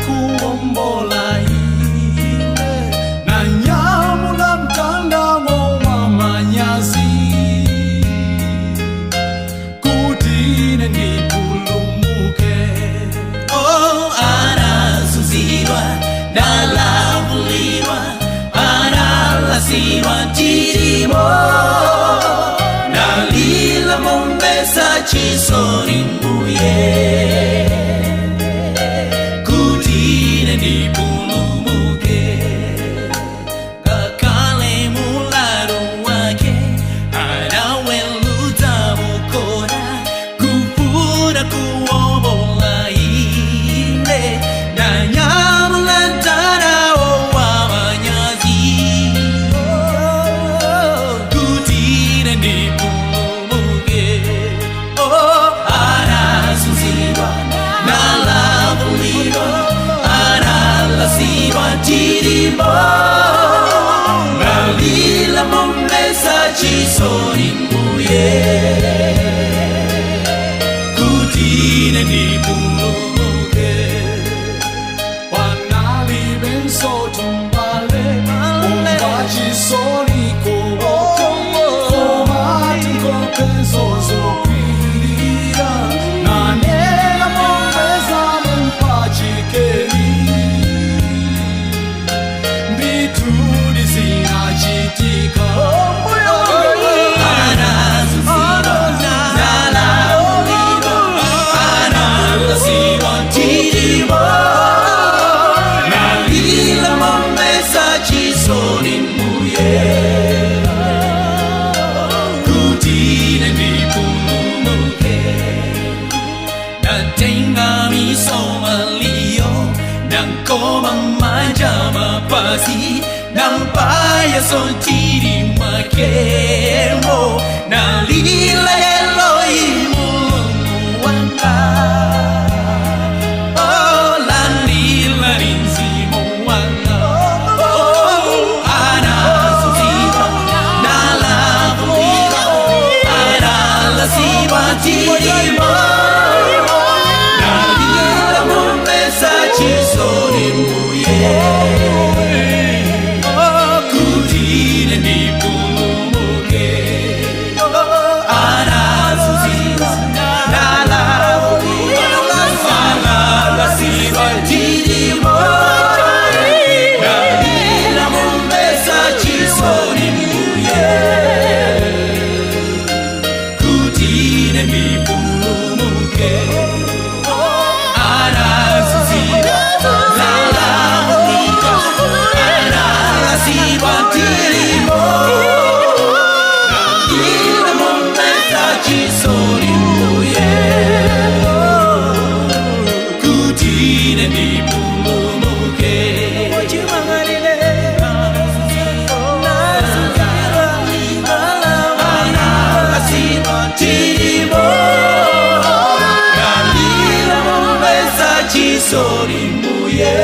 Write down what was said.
Kuombola ine nanyamula mtanda wa manyazi kuti ine ndipulumuke. Oh, anazunzidwa, nalavulidwa, analasidwa chilimo, nalila momvetsa chisoni mbuye kuti ine ndipulumuke. Ngakhale mlandu wake anaweluza mukona kufuna kuombola ine nanyamula mtanda wa manyazi kuti ine ndipulumuke. Oh, anazunzidwa, nalavulidwa, analasidwa chilimo, nalila momvetsa chisoni mbuye kuti ine ndipulumuke. Panalibenso m'bale kumva chisoni komati nkopenso zokwirira nanena mombeza mumpachikeni ndithudi zinachitika. Anazunzidwa, nalavulidwa, analasidwa chilimo, nalila momvetsa chisoni mbuye kuti ine ndipulumuke. Natenga misomalio nankoma manja mapazi nampaya sontiri mwakemo nalila Eloi Mulungu wanga. Oh, landila mzimu wanga. Oh, anazunzidwa, nalavulidwa, analasidwa chilimo, nalila momvetsa chisoni mbuye kuti ine ndipulumuke. Anazunzidwa, nalavulidwa, analasidwa chilimo, nalila momvetsa chisoni mbuye kuti ine ndipulumuke. Anazunzidwa, nalavulidwa, analasidwa chilimo, nalila momvetsa chisoni mbuye kuti ine ndipulumuke. Analasidwa chilimo, nalila momvetsa chisoni mbuye.